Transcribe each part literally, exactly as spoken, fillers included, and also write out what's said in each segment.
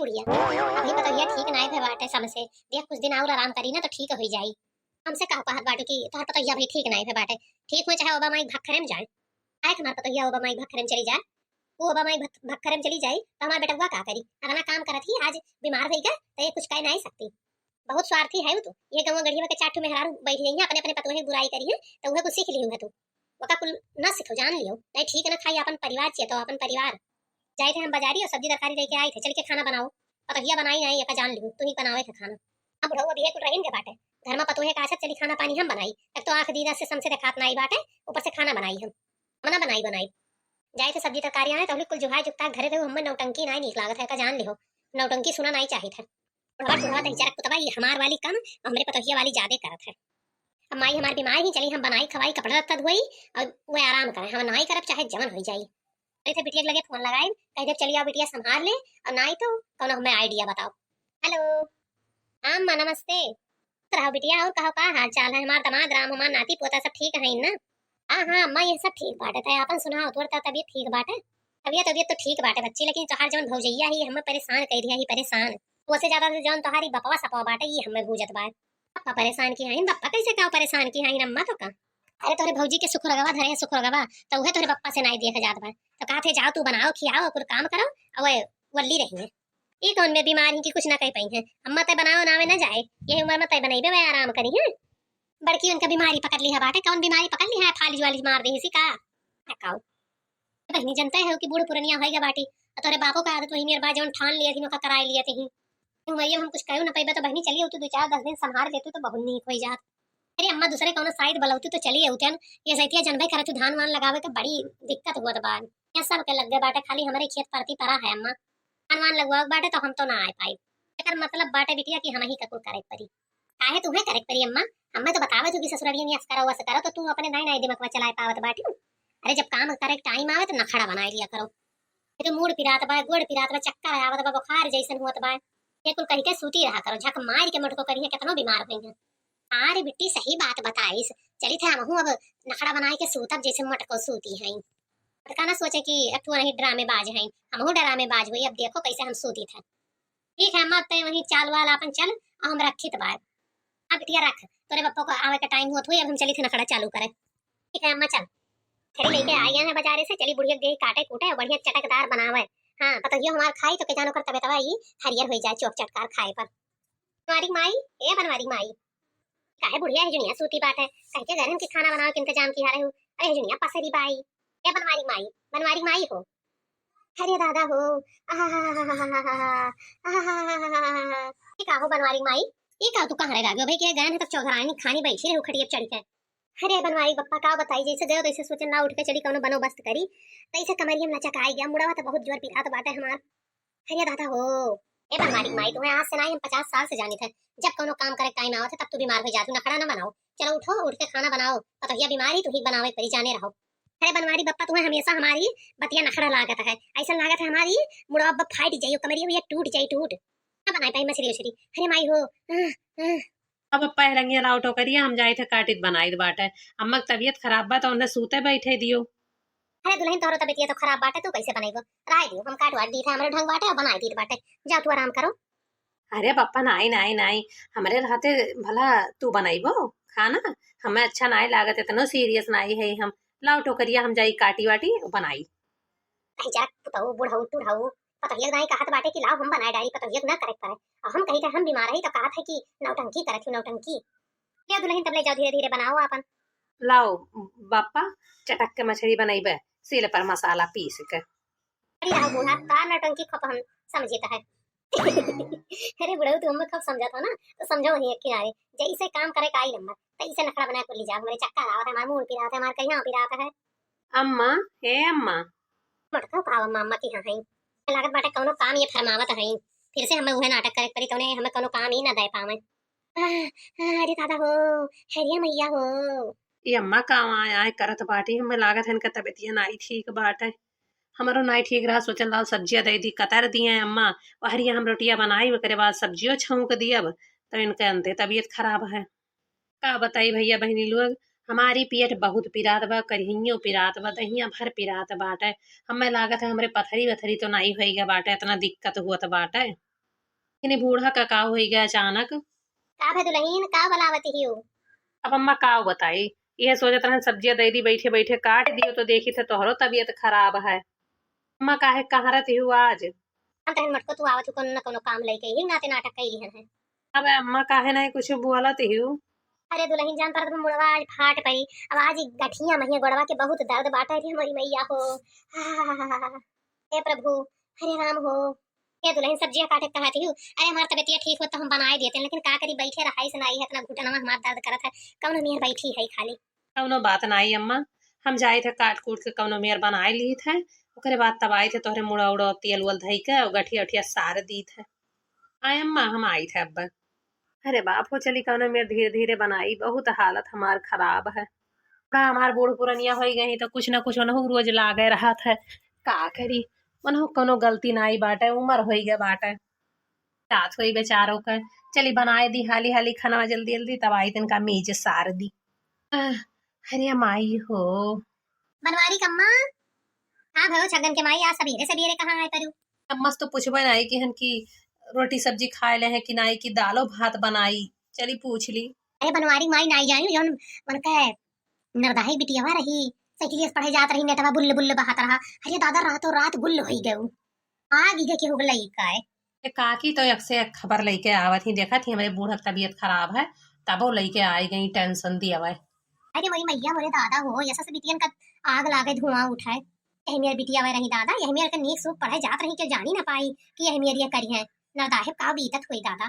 बुढ़िया, अभी पतोहिया ठीक नाई भे बाटे सबसे, देख कुछ दिन और आराम करी ना तो ठीक होइ जाई। हमसे का कहत बाटू कि तोहर पतोहिया अभी ठीक नाई भे बाटे? ठीक होइ चाहे ओबा माई भक्खरे में जाए, आए हमार पतोहिया ओबा माई भक्खरे में चली जाए। वो ओबा माई भक-, भक्खरे में चली जाई तो हमार बेटवा का करी? अगना काम करत ही आज बीमार होई गए तो ये कुछ कह नाई सकती। बहुत स्वार्थी है वो तो। ये गंवा गढ़िया के चार ठो मेहरारू बैठ गई हैं, अपने अपने पतोहे की बुराई करी है, तो वह कुछ सीख लियो है तू। वका कुल न सीखो, जान लियो। नहीं ठीक न खाई, अपन परिवार चिए तो अपन परिवार। जाए थे हम बाजारी और सब्जी तरकारी लेके आई थे, चल के खाना बनाओ। पतोहिया बनाई नहीं, एका जान लियो, तू ही बनावे के खाना। अब बुढ़ऊ अभी कुल रहीन के बाटे, घर में पतोहे का आछत चली खाना पानी हम बनाई। एक तो आँख दीदा से समसे देखात नाई बाटे, ऊपर से खाना बनाई हम। हम ना बनाई बनाई। जाए थे सब्जी तरकारी आने, तो कुल जुहाई जुगता घरे रहो, हमें नौटंकी नाई नीक लागत है, एका जान लियो। नौटंकी सुना नाई चाहित है। बुढ़वा, बुढ़वा दहिजरा कुतवा, ये हमार वाली कम, हमरे पतोहिया वाली जादे करत है। अब माई हमार बीमार ही, चली हम बनाई खवाई, कपड़ा लत्ता धोई और वो आराम करें, हम नाई करब चाहे जवन होइ जाई। अरे थे बिटिया के लगे फोन लगाई, कह दे चली आओ बिटिया संभाल ले, और नाई तो कौनो हमें idea बताओ। हेलो, हाँ अम्मा नमस्ते। रहो बिटिया, और कहो का हाल चाल है? हमार दामाद राम, हमार नाती पोता सब ठीक है ना? हाँ हाँ अम्मा, ये सब ठीक बाटे, तै आपन सुनाओ, तोर त तबियत ठीक बाटे? तबियत, तबियत तो ठीक बाटे बच्ची, लेकिन तोहार जौन भौजैया ही हमें परेशान कर दिया ही, परेशान। ओसे ज्यादा तो जौन तोहारी बपवा सपवा बाटे, ये हमें भूजत बा। बप्पा परेशान की हईन? बप्पा कैसे का परेशान की हईन अम्मा तो का? अरे तोहरे भौजी के सुखरोगवा धरे है, सुखरोगवा, तो उहे तोहरे बप्पा से नाई देख जात बा। तो कहत है जाओ तू बनाओ, खियाओ, कुल काम करो, और वल्ली रही है। ई कौन में बीमार ही कि कुछ ना कह पाई है? अम्मा तय बनाओ नावे ना जाए, यही उम्र में तय बनैबे वह आराम करी है। बड़की उनका बीमारी पकड़ ली है बाटे, कौन बीमारी पकड़ ली है, फालिज वालिज मार दे इसी का? हकाओ। बहनी जनते हो कि बूढ़ पुरनिया होइगा बाटी, और तोरे बापो का आदत वही मेरे बा जौन ठान लिया थी, नौका कराए लिया थी। उमरिया में हम कुछ कहो ना पैबे तो बहनी चलिए तू दो चार दस दिन संभाल लेतू तो बहुत नीक होई जात। अरे अम्मा दूसरे कौनो साइड बलौती तो चलिए उतन, ये जैतिया जनबे करे तू धान वान लगावे तो बड़ी दिक्कत हुआ बा। यहाँ सबके लग गए बाटे, खाली हमारे खेत परती परा है अम्मा। धान वान लगवाओ बाटे तो हम तो ना आए पाई। एकर मतलब बाटे बिटिया कि हम ही का कुल करे के परी। काहे तुहे करे के परी अम्मा? हमें तो बतावे जो कि ससुररिया में ऐस करो वस करो तो तू अपने नाई नाई दिमाग में चलाए पावत बाटी। अरे जब काम करे के टाइम आवे तो नखड़ा बनाए लिया करो। ये तो मूड़ पिरात बा, गोड़ पिरात बा, चक्कर आवत बा, बुखार जैसन हुअत बा। ये कुल कह के सूती रहा करो, झक मार के मोटको करिए, कितनो बीमार होई हैं। हाँ रे बिट्टी, सही बात बताइस। चली थे हमहू अब नखड़ा बनाए के सूतब, जैसे मोटको सूती हैं। मोटका ना सोचे कि अब तू नहीं ड्रामेबाज हैं, हमहू ड्रामेबाज हुई। अब देखो कैसे हम सूती थे। ठीक है अम्मा, अब तय वहीं चाल वाल आपन चल, और हम रखी तो बाय। हाँ बिटिया रख, तोरे पप्पा को आवे का टाइम हुआ, थोड़ी अब हम चली थे नखड़ा चालू करे। ठीक है अम्मा चल। खड़ी लेके आई है बाजारे से, चली बुढ़िया के दे काटे कूटे और बढ़िया चटकदार बनावे। हाँ पतोहियो हमार खाई तो के जानो कर तबे तबे ई हरियर हो जाए चोक चटकार खाए पर। बनवारी माई, ए बनवारी माई, काहे बुढ़िया है जुनिया सूती बात है, कह के गरम के खाना बनावे के इंतजाम किया रहे हो। अरे जुनिया पसरी बाई, ए बनवारी माई, बनवारी माई हो। अरे दादा हो, आहाहाहा, आहाहाहा। ये का हो बनवारी माई, ये का तू कहाँ रह गयो भाई? के गए हैं तो चौधरानी खानी बैठी रहे खटिया पे चढ़ के। अरे बनवारी बप्पा का बताई, जैसे गयो तैसे सोचे ना उठ के चली कौनो बंदोबस्त करी, तैसे कमरिया में लचक आई गया, मुड़वा तो बहुत जोर पिरात बाटे हमार। अरे दादा हो, ए बनवारी माई, तुम्हें आज से ना हम पचास साल से जानी थे, जब कौनो काम करे टाइम आवत है तब तू बीमार हो जातू, नखड़ा ना बनाओ। चलो उठो, उठ के खाना बनाओ, पतोहिया बीमारी तू ही बनावे परी, जाने रहो। अरे बनवारी बप्पा, तुम्हें हमेशा हमारी बतिया नखड़ा लागत है, ऐसा लागत है हमारी मुड़वा अब फाट जाई, कमरिया हुई टूट जाई, टूट ना बनाए पाई मछली उछली। अरे माई हो, आह, आह। अब पहलंगिया लाओ टोकरिया, हम जाए थे काटित बनाई बाटे। अम्मा की तबीयत खराब बा तो उन्हें सूते बैठे दियो। अरे दुल्हन, तोहरो तबीयत तो खराब बाटे, तू कैसे बनैबो? राय दियो, हम काट वाट दी थे, हमरे ढंग बाटे और बनाई दी बाटे। जाओ तू आराम करो। अरे बप्पा, नाई नाई नाई, हमरे रहते भला तू बनैबो खाना? हमें अच्छा नाई लागत, इतनो सीरियस नाई है हम। लाओ टोकरिया, हम जाई काटी वाटी बनाई। अरे जरा पुतहू, बुढ़ऊ, टुढ़ऊ, पतोहिया दाई कहत बाटे कि लाओ हम बनाए डाली, पतोहिया ना करे पड़े। और हम कही थे हम बीमार रही तो कहत है कि नौटंकी करत हूँ, नौटंकी। ले दुल्हन, तब ले जाओ, धीरे धीरे बनाओ आपन। लाओ बप्पा, चटक के मछली बनैबे, सील पर मसाला पीस के। अरे रहो बूढ़ा, तार नौटंकी खप हम समझित है। अरे बुढ़ऊ, तू हमें कब समझा था ना, तो समझो वहीं एक किनारे। जैसे काम करे का आई नंबर, तैसे नखड़ा बना के ले जाओ। हमारे चक्कर आवत है, हमारे मुंह पिरात है, हमारे कहीं पिरात है। अम्मा, ए अम्मा। मटका पाव अम्मा, अम्मा की हाँ है। लागत बाटे कौनो काम ये फरमावत है। फिर से हमें उहे नाटक करे के पड़ी, तौने हमें कौनो काम ही ना दे पावे। आह, आह, अरे दादा हो, हरिया मैया हो। ये अम्मा का आए आए करत बाटी, हमें लागत है इनका तबीयतिया नाई ठीक बाटे। हमरो नाई ठीक रहा, सोचन लाओ सब्जिया दे दी, कतर दिए अम्मा, वहरिया हम रोटिया बनाई, ओकरे बाद सब्जियो छौंक दियब, तब इनके अंते तबीयत खराब है। का बताई भैया बहिनी लोग, हमारी पेट बहुत पिरात बा, करिहियो पिरात बा, दहिया भर पिरात बाटे। हमें लागत है हमरे पथरी वथरी तो नाई होई गए बाटे, इतना दिक्कत हुअत बाटे। इन्हीं बूढ़ा का का होई गया अचानक? का भे दुलहिन, का बलावत हियो? अब अम्मा का बताई, इहे सोचत रहन सब्जिया दे दी, बैठे बैठे काट दियो तो देखी थे तोहरो तबीयत खराब है। अम्मा काहे कहाँ रहती हूँ आज? हम तहन मटको तू आवत हूँ, कोनो न कोनो काम लइके ही नाते नाटक कइली हन है। अब अम्मा काहे नहीं कुछ बोलत हियो? अरे दुलहिन जान परत मुड़वा आज फाट पड़ी। अब आज ई गठिया महिया गोड़वा के बहुत दर्द बाटे रे मोरी मैया हो। हे प्रभु, हरे राम हो। ए दुलहिन सब्जिया काटे कहत हियो? अरे हमार तबियतिया ठीक होत तो हम बनाए देते, लेकिन का करी, बैठे रहाई से नाई है, इतना घुटनवा हमार दर्द करत है, कौनो मेर बैठी है खाली। कौनो बात नाई अम्मा, हम जाइत है काट कूट के कौनो मेर बनाए लीत है, ओकरे बाद तब आइत है तोहरे मुड़ा उड़ा तेल उल धई के और गठिया उठिया सार दीत है। आय अम्मा, हम आइत है अब। अरे बाप हो, चली कौनो मेर धीरे धीरे बनाई, बहुत हालत हमार खराब है। का हमार बूढ़ पुरनिया होई गई तो कुछ ना कुछ उनहु रोज लागे रहत है, का करी, उनहु कौनो गलती नाई बाटे, उम्र होई गए बाटे। रात होई बेचारों के, चली बनाए दी हाली हाली खाना जल्दी जल्दी, तब आई तनका मेज सार दी। आह, अरे माई हो। बनवारी कम्मा, का भयो छगन के माई, आज सबेरे सबेरे कहाँ आए परू? अब मस्त तो पूछबे नाई कि हन कि रोटी सब्जी खाए ले हैं कि नाई कि दालो भात बनाई, चली पूछ ली। अरे बनवारी माई नाई जानी, जौन उनका नरदाही बिटियावा रही, साइकिलिया से पढ़े जात रही, नेटवा बुल्ल बुल्ल बहात रहा। अरे दादा, रातों रात गुल्ल होई गयो। आग इगे के हो गलई का है? ए काकी तो एक से एक खबर लइके आवत ही, देखत ही हमरे बूढ़ा के तबीयत खराब है, तबो लइके आई गई, टेंशन दियावे। अरे मोरी मैया, मोरे दादा हो, ऐसा से बिटियन का आग लागे, धुआं उठाए। यही मेर बिटियावे रही दादा, यही मेर के नीक सूख पढ़े जात रही, क्यों जानी ना पाई कि यही मेर ये करी है। नरदाहे का बीतत होई दादा।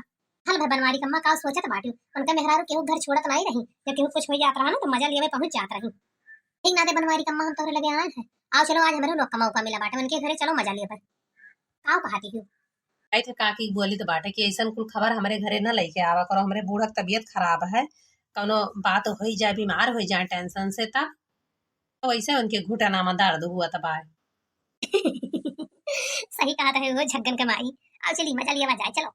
हल भर बनवारी कम्मा का सोचत बाटू, उनके मेहरारू केहू घर छोड़त नाई रही, जब केहू कुछ हो जात रहा ना तो मजा लेवे पहुंच जात रही। ठीक ना दे बनवारी कम्मा, हम तोहरे लगे आए हैं, आओ चलो आज हमरे लोग का मौका मिला बाटे, उनके घरे चलो मजा लेवे। काव कहती हूँ? आई थे काकी बोली तो बाटे कि ऐसन कुल खबर हमरे घरे न लइके आवा करो, हमरे बूढ़ा के तबीयत खराब है, कौनो बात होई जाए, बीमार होई जाए टेंशन से, तब तो वैसे उनके घुटना में दर्द हुआ तब आए। सही कहत है वो झग्गन के माई। आओ चली मजा लिया जाए, चलो।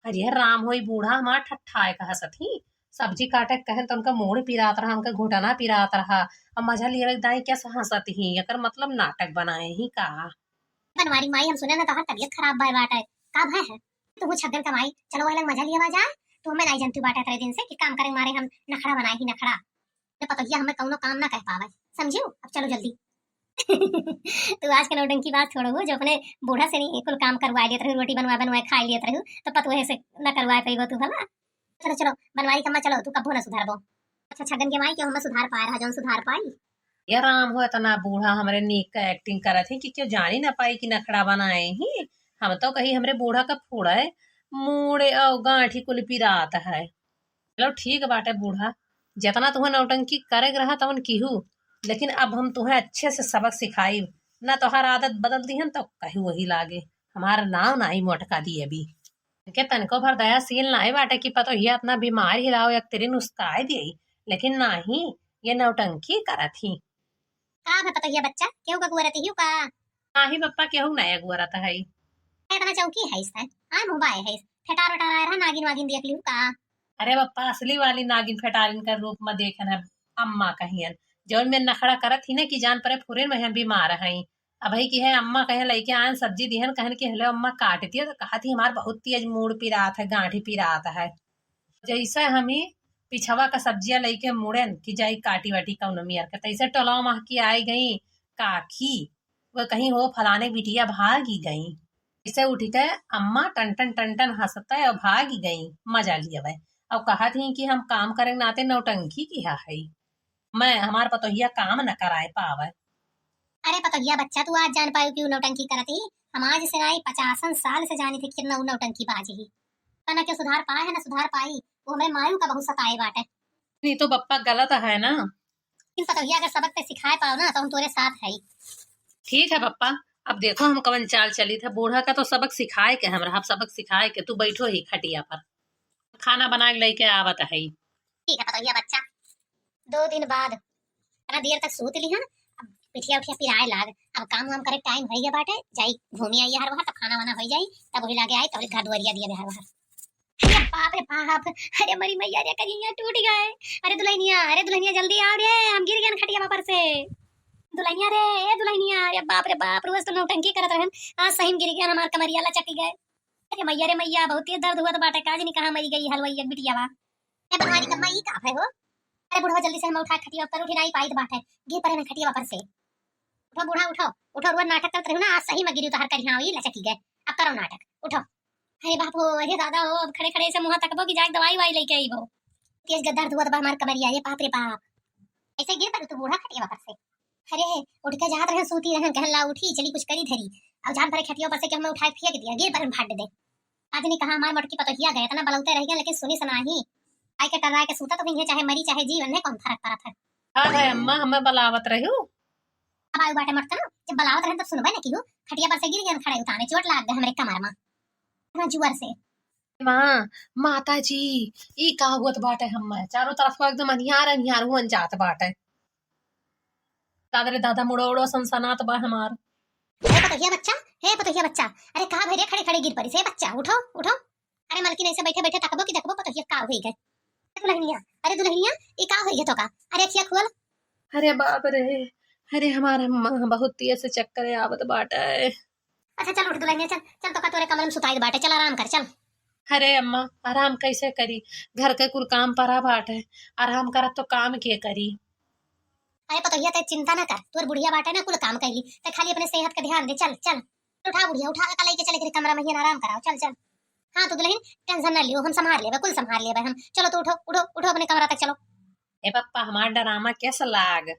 अरे राम होई, बूढ़ा हमार ठट्ठाए का हंसत ही। सब्जी काटे के कहन तो उनका मूड़ पिरात रहा, उनका घुटना पिरात रहा। अब मजा लिया दाई कैसे हंसत ही, एकर मतलब नाटक बनाए ही का? बनवारी माई, हम सुने ना तोहार तबीयत खराब बाय बाटे, का भय है? तू छगन कमाई, चलो वही लग मजा लिया जाए। तू हमें नहीं जानती बाटे इतने दिन से कि काम करे मारे हम नखड़ा बनाए ही नखड़ा। ये पतोहिया हमें कौनो काम ना कह पावे, समझियो? अब चलो जल्दी। तू आज के नौटंकी बात छोड़ो, जो अपने बूढ़ा से नहीं कुल काम करवा लेत रही, रोटी बनवा बनवा खा लेत रही, तो पतोहे से ना करवा पाइबो तू भला। चलो चलो बनवारी कम्मा, चलो तू कब्बो ना सुधरबो। अच्छा छगन के माई, क्यों हमें सुधार पाए रहा, जौन सुधार पाई? ये राम हो, इतना बूढ़ा हमरे नीक का एक्टिंग करत ही कि क्यों जानी ना पाई कि नखड़ा बनाए ही। हम तो कही हमरे बूढ़ा का फूड़ा है, मूड़े और गांठी कुल पिरात है। चलो ठीक बाटे बूढ़ा, जितना तुम्हें नौटंकी करे के रहा तवन किहू, लेकिन अब हम तुम्हें अच्छे से सबक सिखाई, ना तोहार आदत बदल दिहन तो कहीं वही लागे, हमारा नाव ना ही मोटका दी अभी। इनके तनिको भर दयाशील नाई बाटे कि पतोहिया इतना बीमार ही रहो, एक तेरी नुस्काए दिए, लेकिन नाही, ये नौटंकी करत ही। का भे पतोहिया बच्चा, केहू का गुअरत ही का? नाही पप्पा, केहू ना गुअरत है। इतना चौकी है इसका, हाँ मुँह बाए है, फेटार वेटार आए रहा, नागिन वागिन देख लिहू का? अरे पप्पा, असली वाली नागिन फेटारिन का रूप में देखन है, अम्मा कहियन, जौन में नखड़ा करत ही ना कि जान परे फुरे में हम बीमार हैं। अबही की है अम्मा कहे लइके आयन सब्जी दिहन, कहन कि हेलो अम्मा काट दिया, तो कहत ही हमार बहुत तेज मूड़ पिरात है, गांठी पिरात है। जैसे हम ही पिछवा का सब्जिया लइके मुड़ेन कि जाई काटी वाटी कौनो मेर के, तैसे टोलवा महकी आई गई काकी, वो कहीं हो फलाने बिटिया भागी गई। इसे उठ के अम्मा टन टन टन टन हंसते और भागी गई मजा लियावे। और कहत ही कि हम काम करे नाते नौटंकी किहा है, मैं हमार पतोहिया काम न कराए पावे। अरे पतोहिया बच्चा, तू आज जान पायू कि उ नौटंकी करत ही? हम आज से नाई, पचासन साल से जानी थे कितना उ नौटंकी बाज ही। पर न क्यों सुधार पाए है, न सुधार पाई। वो हमरे मायू का बहुत सताए बाटे। नहीं तो पप्पा गलत है ना। इन पतोहिया अगर सबक ते सिखाए पाओ ना तो हम तोरे साथ है। ठीक है पप्पा, अब देखो हम कवन चाल चली थे। बूढ़ा का तो सबक सिखाए के हम रहा, सबक सिखाए के। तू बैठो ही खटिया पर, खाना बना के लेके आवत है। ठीक है पतोहिया बच्चा, दो दिन बाद इतना देर तक सूत ली है, अब पिठिया उठिया पिराए लाग, अब काम वाम करे टाइम हो गया बाटे, जाई घूमी आई हर वहाँ, तब खाना वाना हो जाई, तब वही लागे आई, तब घर दुआरिया दिया हर वहाँ। अरे बाप रे बाप, अरे मरी मैया रे, करिया टूट गए। अरे दुल्हनिया, अरे दुल्हनिया जल्दी आओ रे, हम गिर गए खटिया पर से। दुल्हनिया रे, ए दुल्हनिया, अरे बाप रे बाप, रोज तो नौटंकी करत रहन, आज सही में गिर गए, हमार कमरिया लचक गए। अरे मैया रे मैया, बहुत तेज दर्द हुआ तो बाटे, का जानी कहाँ मरी गई हलवाई एक बिटिया बा। ए भगवानी, कम्मा ई का है हो? अरे बुढ़वा, जल्दी से हम उठा खटिया पर उठी, नाई पाइत बाटे, गिर परे ना खटिया पर से। उठो बूढ़ा, उठो, उठो, रोज नाटक करत रहू ना, आज सही में गिरी तोहार करिहा, ई लचकी गए। अब करो नाटक, उठो। अरे बाप हो, अरे दादा हो, अब खड़े खड़े से मुँह तकबो कि जाके दवाई वाई लेके आईबो। तेज दर्द हुआ तो बा हमार कमरिया, ये बाप रे बाप। ऐसे गिर पड़े तू बूढ़ा खटिया पर से। अरे उठ के जात रहे, सूती रहे, कहन ला उठी, चली कुछ करी धरी। अब जान परे खटिया पर से कि हमें उठाए फेंक दिया, गिर परे फट दे। आज नहीं कहा हमार मोटकी पतोहिया गए, इतना बलौते रह गया, लेकिन सुनी सुनाही। आई के टर्राए के सूता तो हुई है, चाहे मरी चाहे जी, उन्हें कौन फर्क पड़त है। का है अम्मा, हमें बलावत रहू? अब आयु बाटे मत करो, जब बलावत रहे तब सुनबे न किहू। खटिया पर से गिर गए, खड़े उताने, चोट लाग गए हमरे कमर में, इतना जुअर से। माँ, माता जी, ई का हुअत बाटे हम्मे? चारों तरफ को एकदम अन्हियार अन्हियार हुअन जात बाटे। दादा रे दादा, मुड़ो उड़ो सनसनात बा हमार। हे पतोहिया बच्चा, हे पतोहिया बच्चा, अरे का भई रे, खड़े खड़े गिर पड़ी से बच्चा, उठो, उठो। अरे मलकिन, ऐसे बैठे बैठे तकबो कि देखबो पतोहिया का होई गए। अरे दुल्हनिया, अरे दुल्हनिया, ई का होई गए तो का? अरे अखिया खोल। अरे बाप रे, अरे हमार अम्मा, बहुत तेज से चक्कर आवत बाटे। अच्छा चल उठ दुल्हनिया, चल, चल तो का तोरे कमरे में सुताई बाटे, चल आराम कर, चल। अरे अम्मा, आराम कैसे करी? घर के कुल काम परा बाटे, आराम करत तो काम के करी? अरे पतोहिया, ते चिंता ना कर, तोर बुढ़िया बाटे ना, कुल काम कैली, ते खाली अपने सेहत के ध्यान दे। चल, चल, उठा बुढ़िया, उठा के लइके चले के कमरा में, हियन आराम कराओ। चल, चल। हाँ तो दुल्हन, टेंशन ना लियो, हम संभार लेबे, कुल संभार लेबे हम। चलो तो उठो, उठो, उठो अपने कमरा तक चलो। ए पप्पा, हमार डरामा कैसा लाग?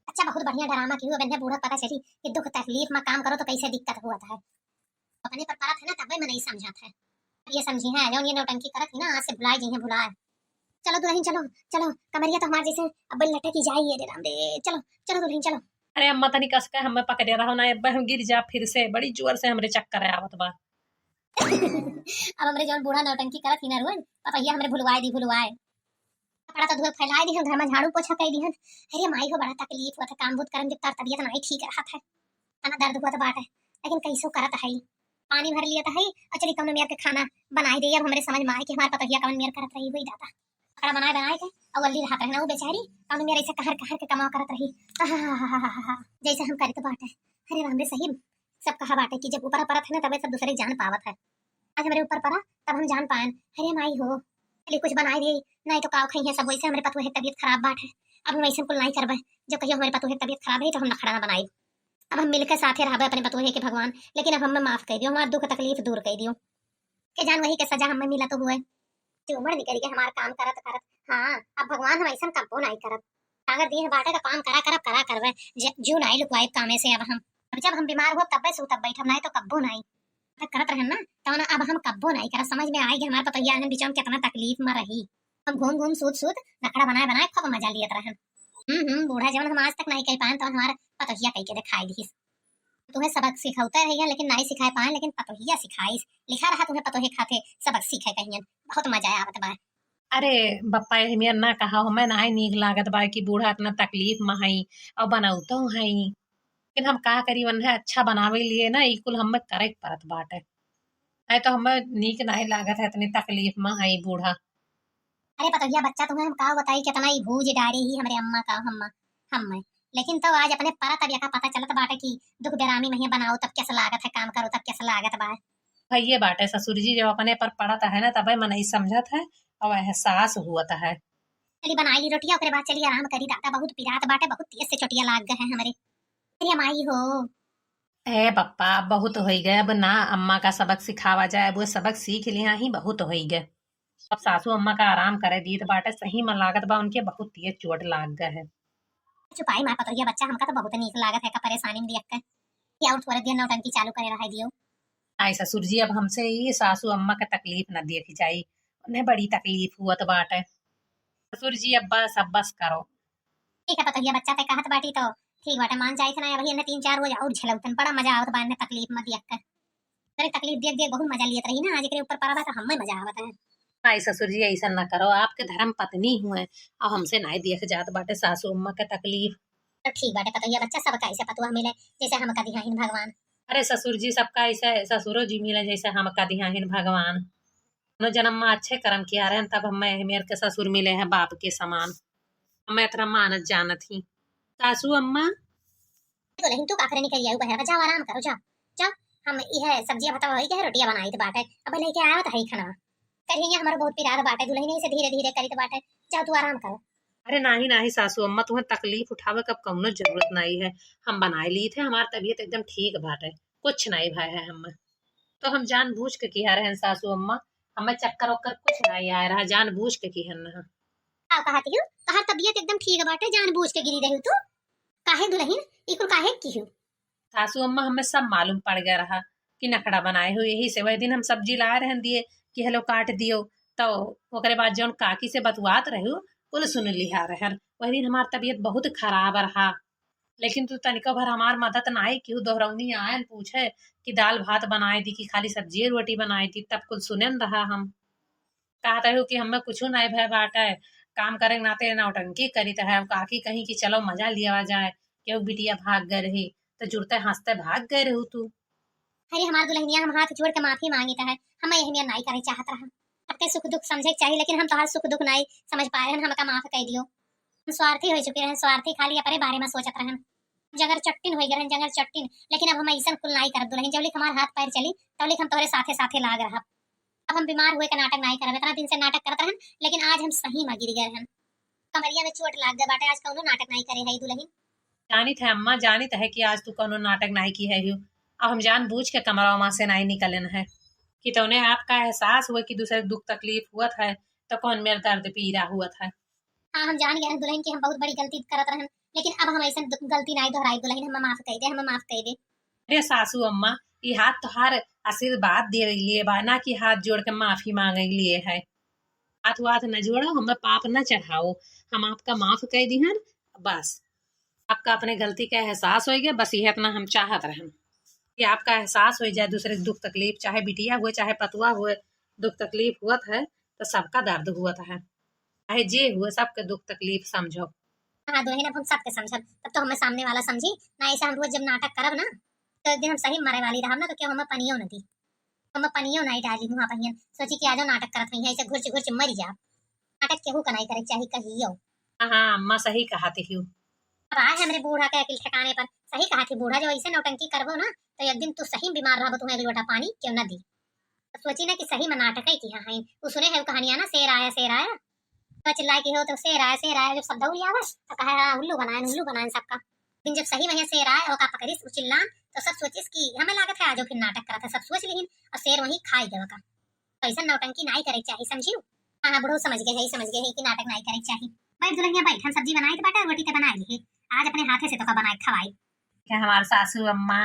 अच्छा, बहुत बढ़िया डरामा की हुआ, बन्ने बूढ़ा पता चली कि दुख तकलीफ में काम करो तो कैसे दिक्कत हुआ था। अपने पर परत है ना, तबे मनई समझत है। अब ये समझी है, जौन ये नौटंकी करत ही ना, आज से भुलाए जी हैं, भुलाए। चलो दुल्हन चलो, चलो, कमरिया तो हमार जैसे अब लटकी जाई है, रे राम रे, चलो, चलो दुल्हन चलो। अरे अम्मा, तनी कस के हमें पकड़े रहो ना, अब हम गिर जा फिर से, बड़ी जोर से हमरे चक्कर आवत बा। अब हमरे जौन बूढ़ा नौटंकी करत ही ना रोज, पतोहिया हमरे भुलवाए दी, भुलवाए। कपड़ा तो धोए फैलाए दिहन, घर में झाड़ू पोछा कई दिहन। अरे माई हो, बड़ा तकलीफ होत है, काम बूत करन जब तार तबियत नाई ठीक रहत है, तना दर्द होत बाटे, लेकिन कैसो करत है। पानी भर लियत है और चली कौनो मेर के खाना बनाई दे। अब हमरे समझ में आए कि हमार पतोहिया कौन मेर करत रही हुई दादा। पकड़ा बनाए बनाए के और वल्ली रहत रहे ना वो बेचारी, कौनो मेर ऐसे कहर कहर के कमाओ करत रही। आहाहाहा, जैसे हम करत बाटे। अरे राम रे सही, सब कहा बाटे कि जब ऊपर परत है ना, तबे सब दूसरे जान पावत है। आज हमरे ऊपर परा, तब हम जान पाएन। अरे माई हो, चली कुछ बनाए दे, नाई तो काव खइहें सब, वैसे हमरे पतोहे के तबियत खराब बाटे। अब हम ऐसे कुल नाई करबे, जो कहियो हमरे पतोहे के तबियत खराब है तो हम नखड़ा ना बनाई। अब हम मिलके साथे रहबे अपने पतोहे के भगवान, लेकिन अब हमें माफ कर दियो, हमार दुख तकलीफ दूर कर दियो। के जान वही के सजा हमें मिला तो हुए। जो उम्र निकल गई हमार काम करत करत। हाँ, अब भगवान हम ऐसन कब्बो नाई करब। अगर देह बाटे तो काम करा करब, करा करबे, ज-, जीव नाई लुकवाइब कामे से अब हम। अब जब हम बीमार हुआ तब्बे सूतब बैठब, नाई तो कब्बो नाई। अगर करत रहन ना, तब ना अब हम कब्बो नाई करब। समझ में आए कि हमार पतोहिया रहन बीचों में कितना तकलीफ में रही। हम घूम घूम सूत सूत नखड़ा बनाए बनाए खूब मजा लियत रहन। हम्म हम्म, बूढ़ा जवन हम आज तक नाई कह पाएन, तवन हमार पतोहिया कह के दिखाई दिहिस। तुम्हें सबक सिखौते रहिया लेकिन नाई सिखाए पाएन, लेकिन पतोहिया सिखाइस। लिखा रहा तुम्हें पतोहे खाते सबक सीखे कहियन। बहुत मजा आवत बा। अरे बप्पा, एहमिया ना कहा, हमें नाई नीक लागत बा कि बूढ़ा इतना तकलीफ में हई और बनौतो हई, लेकिन हम का करी, उन्हें अच्छा बनावे लिए ना ई कुल हमें करे के परत बाटे, नहीं तो हमें नीक नाई लागत है, इतनी तकलीफ में हई बूढ़ा। अरे पतोहिया बच्चा, तुम्हें हम का बताई, कितना ही भूज डारे ही हमरे अम्मा का, हम्मा, हम्मे। लेकिन तो आज अपने परत अब यका पता चलत बाटे कि दुख बेरामी में ही बनाओ तब कैसा लागत है, काम करो तब कैसा लागत बा। भइये बाटे ससुर जी, जब अपने पर पड़त है ना, तबे मनई समझत है और एहसास हुअत है। चली बनाई ली रोटिया, ओकरे बाद चली आराम करी। दादा बहुत पिरात बाटे, बहुत तेज से चोटिया लाग गए है हमरे। अरे माई हो। ए पप्पा, अब बहुत होई गए, अब ना अम्मा का सबक सिखावा जाए, अब वो सबक सीख लिया ही, बहुत होई गए। अब सासू अम्मा का आराम करे दीत बाटे, सही में लागत बा उनके बहुत तेज चोट लाग गए है। चुपाई मार पतोहिया बच्चा, हमका तो बहुत नीक लागत है का परेशानी में देख के। कि और थोड़े देर नौटंकी चालू करे रहे दियो। आई ससुर जी, अब हमसे ये सासू अम्मा का तकलीफ न देखी जाई, उन्हें बड़ी तकलीफ हुआ तो बाटे। ससुर जी, अब बस, अब बस करो। ठीक है पतोहिया बच्चा, ते कहत बाटी तो ठीक बाटे, मान जाए थे ना, अबही इन्हें तीन चार रोज और झेलौतन, बड़ा मजा आवत बा इन्हें तकलीफ में देख के। अरे तकलीफ देख देख बहुत मजा लियत रही ना, आज एकरे ऊपर परा बा तो हमें मजा आवत है। आई ससुर जी, ऐसा ना करो, आपके धर्म पत्नी हुए और हमसे नाई देख जात बाटे सासू अम्मा के तकलीफ। तो ठीक बाटे पतोहिया बच्चा, सबका ऐसे पतोह मिले जैसे हमका दिहाइन भगवान। अरे ससुर जी, सबका ऐसे ससुरो जी मिले जैसे हमका दिहाइन भगवान। दोनों जन्म में अच्छे कर्म किया रहे, तब हमें मेर के ससुर मिले हैं बाप के समान। हमें इतना मानत जानत ही। सासू अम्मा। तो लेकिन तू का करे निकल आई बहरा, जाओ आराम करो, जाओ, जाओ। हम इहे सब्जिया भतवा होई के रोटिया बनाइत बाटे, अब लेके आवत है खाना। करिया हमारा बहुत पिरात बाटे, दुलहिन से धीरे धीरे करित बाटे, जाओ तू आराम करो। अरे नाही नाही सासू अम्मा, तुहें तकलीफ उठावे क अब कौनो जरूरत नाही है, हम बनाए ली थे, हमार तबीयत एकदम ठीक बाटे, कुछ नाही भय है हमें। तो हम जानबूझ के किहा रहन सासू अम्मा, हमें चक्कर वक्कर कुछ नाही आए रहा, जानबूझ के किहन रहा। का कहत हियो? तोहार तबीयत एकदम ठीक बाटे, जानबूझ के गिरी रही तू। काहे दुलहिन, ई कुल काहे किहू? सासू अम्मा, हमें सब मालूम पड़ गया रहा कि नखड़ा बनाए हो, यही से वह दिन हम सब्जी लाए रहन दिए कि हेलो काट दियो, तो ओकरे बाद जौन काकी से बतुआत रहे हो, कुल सुन लिहा रहन। वह दिन हमार तबीयत बहुत खराब रहा, लेकिन तू तनिको भर हमार मदद नाई किहू। दोहरौनी आयन पूछे कि दाल भात बनाए दी कि खाली सब्जी रोटी बनाए दी, तब कुल सुनेन रहा हम। कहत रहू कि हमें कुछ नाई भय बाटे, काम करे के नाते नौटंकी करित है। अब काकी कहीं कि चलो मजा लिया जाए, केहू बिटिया भाग गए रही, तो जुड़ते हंसते भाग गए रहू तू। अरे हमार दुलहिनिया, हम हाथ जोड़ के माफी मांगित है, हम यही में नाई करे चाहत रहा। सबके सुख दुख समझे के चाहिए, लेकिन हम तोहार सुख दुख नाई समझ पाए रहन, हमका माफ कर दियो। हम स्वार्थी हो चुके रहन, स्वार्थी, खाली अपने बारे में सोचत रहन। जंगर चट्टिन हो गए रहन, जंगर चट्टिन। लेकिन अब हम ऐसा कुल नाई करब दुलहिन, जब लिख हमार हाथ पैर चली, तब लिख हम तोहरे साथे साथे लाग रहब। अब हम बीमार हुए का नाटक नाई करब, इतना दिन से नाटक करत रहन, लेकिन आज हम सही में गिर गए रहन। कमरिया में चोट लाग गए बाटे, आज कौनो नाटक नाई करे है दुलहिन। जानित है अम्मा, जानित है कि आज तू कौनो नाटक नाई की है हो। अब हम जानबूझ के कमरा वमा से नाई निकलन है कि तौने आपका एहसास हुए कि दूसरे के दुख तकलीफ हुआ है, तो कौन मेरा दर्द पीरा हुआ है। हाँ, हम जान गए रहन दुलहिन कि हम बहुत बड़ी गलती करत रहन, लेकिन अब हम ऐसन दु-, गलती नाई दोहराई दुलहिन, हमें माफ कर दे, हमें माफ कर दे। अरे सासू अम्मा, ई हाथ तोहार आशीर्वाद दे लिए बा, ना कि हाथ जोड़ के माफी मांगे लिए है। हाथ वाथ न जोड़ो, हमें पाप न चढ़ाओ, हम आपका माफ कर दिहन। बस आपका अपने गलती का एहसास हो गया, बस यह इतना हम चाहत रहन कि आपका एहसास हो जाए दूसरे के दुख तकलीफ, चाहे बिटिया हुए चाहे पतुआ हुए, दुख तकलीफ हुआ है तो सबका दर्द हुआ है, चाहे जे हुए सबके दुख तकलीफ समझो। हाँ दुलहिन, अब हम सबके समझब, तब तो हमें सामने वाला समझी ना। ऐसे हम रोज जब नाटक करब ना, तो एक दिन हम सही मरे वाली रहब ना, तो क्यों हमें पनियो न दी, हमें पनियो नहीं डाली मुँह पहियन। सोची कि आजो नाटक करत हुई है, ऐसे घुर्च घुर्च मर जाब। नाटक केहू का नहीं करे चाही कहियो। हाँ हाँ अम्मा, सही कहा थी। अब आए हमरे बूढ़ा के अकिल ठिकाने पर। सही कहा थी बूढ़ा, जो ऐसे नौटंकी करबो ना, तो एक दिन तू सही बीमार रहबो, तुम्हें एक लोटा पानी क्यों ना दी। तो सोची ना कि सही में नाटक है कि हाँ है। वो सुने है वो कहानियाँ ना, शेर आया शेर आया, तो चिल्लाए कि हो तो शेर आया शेर आया, जब सब दौड़ आवे तो कहे हाँ उल्लू बनाए उल्लू बनाए सबका। दिन जब सही में शेर आए ओका पकड़िस उ चिल्लान, तो सब सोचिस कि हमें लागत है आजो फिर नाटक करत है, सब सोच लिहिन और शेर वहीं खाई गए का। तो ऐसा नौटंकी नाई करे के चाही, समझियो? हाँ हाँ बूढ़ो समझ गए है, समझ गए है कि नाटक नाई करे के चाही। बैठ दुलहिनिया बैठ, हम सब्जी बनाई तो बाटा, रोटी तो बनाई ली है, आज अपने हाथे से तो का बनाए खवाई। क्या हमार सासू अम्मा